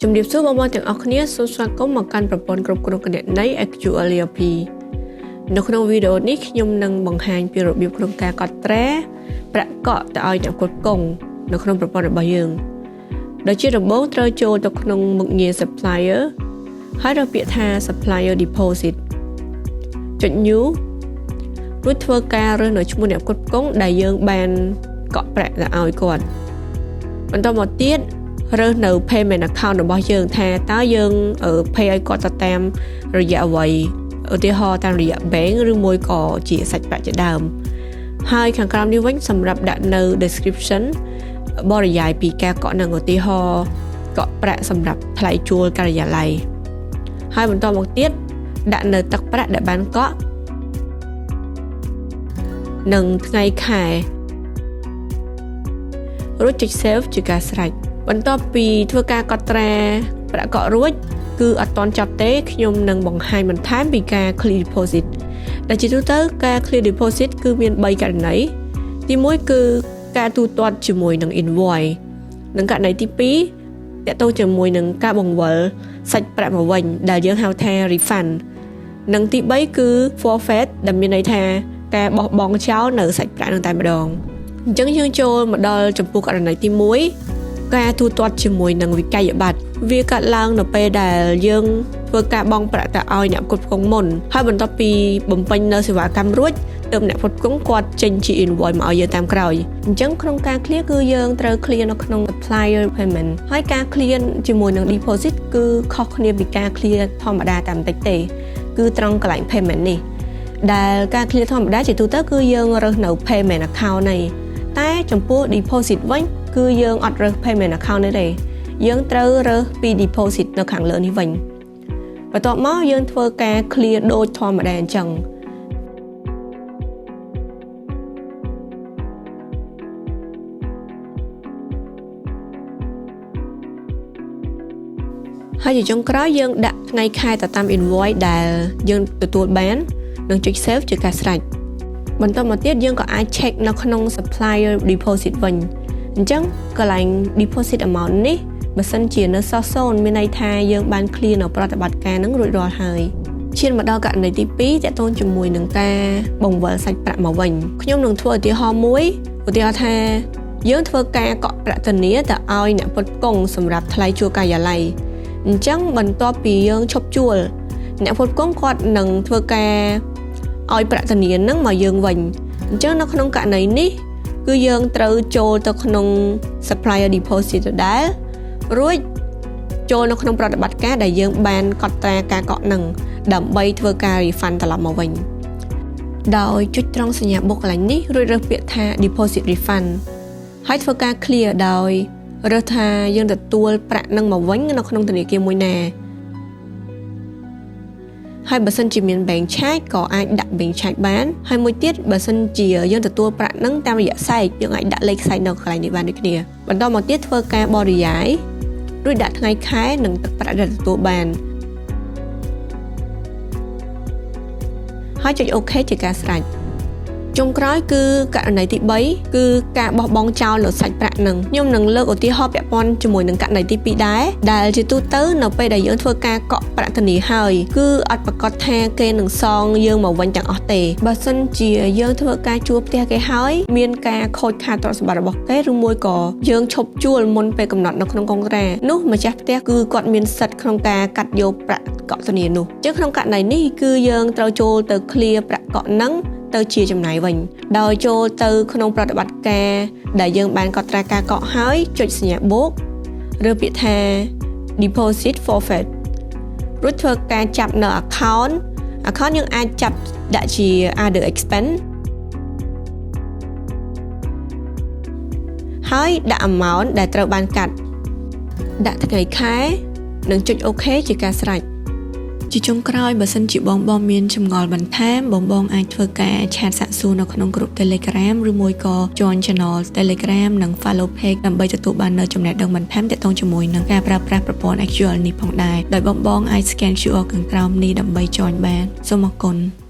ជំរាបសួរបងប្អូនទាំងអស់គ្នាសូមស្វាគមន៍មកកាន់ប្រព័ន្ធគ្រប់គ្រងគណនេយ្យ SQL ERP នៅក្នុងវីដេអូនេះខ្ញុំនឹងបង្ហាញពីរបៀបក្នុងការកត់ត្រាប្រាក់កក់ទៅឲ្យអ្នកផ្គត់ផ្គង់នៅក្នុងប្រព័ន្ធរបស់យើងដោយជាដំបូងត្រូវចូលទៅក្នុងមុខងារ Supplier ហើយរកពាក្យថា Supplier Deposit ចុច New រួចធ្វើការរើសនៅឈ្មោះអ្នកផ្គត់ផ្គង់ដែលយើងបានកក់ប្រាក់ទៅឲ្យគាត់បន្តមកទៀតរើសនៅ payment account របស់យើងថាតើយើង pay ឲ្យគាត់ទៅតាមរយៈអ្វីឧទាហរណ៍តាមរយៈ bank ឬមួយក៏ជាសាច់ប្រាក់ជាដើមហើយខាងក្រោមនេះវិញសម្រាប់ដាក់នៅ description បរិយាយពីការកក់នឹងឧទាហរណ៍កក់ប្រាក់សម្រាប់ថ្លៃជួលការិយាល័យហើយបន្តមកទៀតដាក់នៅទឹកប្រាក់ដែលបានកក់និងថ្ងៃខែរួចចុច save ជាការស្រេចបន្ទាប់ពីធ្វើការកត់ត្រាប្រាក់កក់រួចគឺអត់ទាន់ចប់ទេខ្ញុំនឹងបង្ហាញបន្ថែមពីការ clear deposit ដែលជាទូទៅការ clear deposit គឺមាន3ករណីទី1គឺការទូទាត់ជាមួយនឹង invoice និងករណីទី2ទាក់ទងជាមួយនឹងការបង្វិលសាច់ប្រាក់មកវិញដែលយើងហៅថា refund និងទី3គឺ forfeit ដែលមានន័យថាការបោះបង់ចោលនៅសាច់ប្រាក់នឹងតែម្ដងអញ្ចឹងយើងចូលមកដល់ចំពោះករណីទី1ការទូទាត់ជាមួយនឹងវិក័យប័ត្រវាកើតឡើងនៅពេលដែលយើងធ្វើការបង់ប្រាក់ទៅឲ្យអ្នកផ្គត់ផ្គង់មុនហើយបន្ទាប់ពីបំពេញនៅសេវាកម្មរួចទើបអ្នកផ្គត់ផ្គង់គាត់ចេញជា invoice មកឲ្យយើងតាមក្រោយអញ្ចឹងក្នុងការ clear គឺយើងត្រូវ clear នៅក្នុង supplier payment ហើយការ clear ជាមួយនឹង deposit គឺខុសគ្នាពីការ clear ធម្មតាតែបន្តិចទេគឺត្រង់កន្លែង payment នេះដែលការ clear ធម្មតាជាទូទៅគឺយើងរើសនៅ payment account នេះតែចំពោះ deposit វិញគឺយើងអត់រើស payment account នេះទេយើងត្រូវរើសពី deposit នៅខាងលើនេះវិញបន្ទាប់មកយើងធ្វើការ clear ដូចធម្មតាអញ្ចឹងហើយជាចុងក្រោយយើងដាក់ថ្ងៃខែទៅតាម invoice ដែលយើងទទួលបាននិងចុច save ជាការស្រេចបន្តមកទៀតយើងក៏អាច check នៅក្នុង supplier deposit វិញអញ្ចឹងកន្លែង deposit amount នេះបើសិនជានៅសល់0មានន័យថាយើងបាន clear នៅប្រតិបត្តិការនឹងរួចរាល់ហើយឈានមកដល់ករណីទី2ទាក់ទងជាមួយនឹងការបង្វិលសាច់ប្រាក់មកវិញខ្ញុំនឹងធ្វើឧទាហរណ៍មួយឧទាហរណ៍ថាយើងធ្វើការកក់ប្រាក់ធានាទៅឲ្យអ្នកផ្គត់ផ្គង់សម្រាប់ថ្លៃជួលការិយាល័យអញ្ចឹងបន្ទាប់ពីយើងឈប់ជួលអ្នកផ្គត់ផ្គង់គាត់នឹងធ្វើការឲ្យប្រាក់ធានានឹងមកយើងវិញអញ្ចឹងនៅក្នុងករណីនេះគឺយើងត្រូវចូលទៅក្នុង supplier deposit ដដែលរួចចូលនៅក្នុងប្រតិបត្តិការដែលយើងបានកត់ត្រាការកក់នឹងដើម្បីធ្វើការ refund ត្រឡប់មកវិញដោយចុចត្រង់សញ្ញាបូកកន្លែងនេះរួចរើសពាក្យថា deposit refund ហើយធ្វើការ clear ដោយរើសថាយើងទទួលប្រាក់នឹងមកវិញនៅក្នុងធនាគារមួយណាហើយបើសិនជាមាន bank charge ក៏អាចដាក់ bank charge បានហើយមួយទៀតបើសិនជាយើងទទួលប្រាក់នឹងតាមរយៈសែកយើងអាចដាក់លេខសែកនៅកន្លែងនេះបានដូចគ្នាបន្តមកទៀតធ្វើការបរិយាយរួចដាក់ថ្ងៃខែនិងទឹកប្រាក់ដែលទទួលបានហើយចុច OK ជាការស្រេចចុងក្រោយគឺករណីទី3គឺការបោះបង់ចោលនៅសាច់ប្រាក់នឹងខ្ញុំនឹងលើកឧទាហរណ៍ពាក់ព័ន្ធជាមួយនឹងករណីទី2ដែរដែលជាទូទៅនៅពេលដែលយើងធ្វើការកក់ប្រាក់ធានាហើយគឺអត់ប្រកាសថាគេនឹងសងយើងមកវិញទាំងអស់ទេបើសិនជាយើងធ្វើការជួលផ្ទះគេហើយមានការខូចខាតទ្រព្យសម្បត្តិរបស់គេឬមួយក៏យើងឈប់ជួលមុនពេលកំណត់នៅក្នុងកុងត្រានោះម្ចាស់ផ្ទះគឺគាត់មានសិទ្ធិក្នុងការកាត់យកប្រាក់កក់ធានានោះចឹងក្នុងករណីនេះគឺយើងត្រូវចូលទៅ clear ប្រាក់កក់នឹងទៅជាចំណាយវិញដោយចូលទៅក្នុងប្រតិបត្តិការដែលយើងបានកត់ត្រាការកក់ហើយចុចសញ្ញាបូកឬពាក្យថា deposit forfeit រួចធ្វើការចាប់នៅ account យើងអាចចាប់ដាក់ជា other expense ហើយដាក់ amount ដែលត្រូវបានកាត់ដាក់ថ្ងៃខែនិងចុច OK ជាការស្រេចជាចុងក្រោយបើសិនជាបងបងមានចម្ងល់បន្ថែមបងបងអាចធ្វើការ chat សាកសួរនៅក្នុងក្រុម Telegram ឬមួយក៏ join channel Telegram និង follow page ដើម្បីទទួលបាននូវចំណេះដឹងបន្ថែមទាក់ទងជាមួយនឹងការប្រើប្រាស់ប្រព័ន្ធ SQL នេះផងដែរដោយបងបងអាច scan QR ខាងក្រោមនេះដើម្បី join បានសូមអរគុណ។